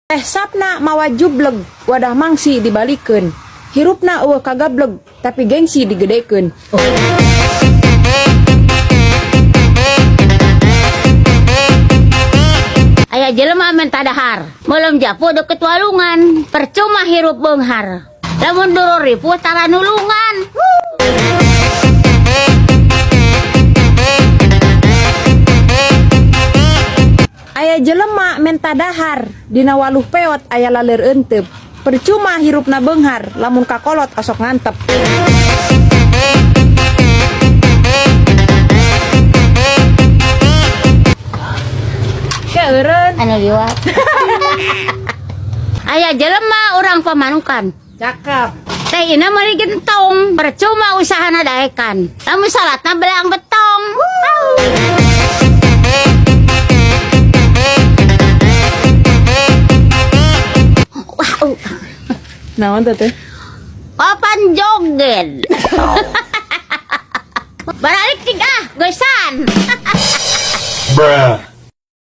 Teh Sapna mawa jubleg, wadah mangsi dibalikeun. Hirupna euweuh kagableg, tapi gengsi digedekeun. Aya jelema menta dahar, meuleum japu deket walungan, percuma hirup beunghar. Lamun dulur ripuh tara nulungan. Aya jelema menta dahar, dina waluh peot aya laleur euteup. Percuma hirupna beunghar, lamun kakolot osok ngantep. Keureun. Anu liwat. Aya jelema urang pamanukan. Cakep. Teh ina meuli gentong, percuma usahana daekan. Lamun salatna belang betong. Wow. Naon teh teh? Papan joget. Baralik tiga, goisan. Bruh.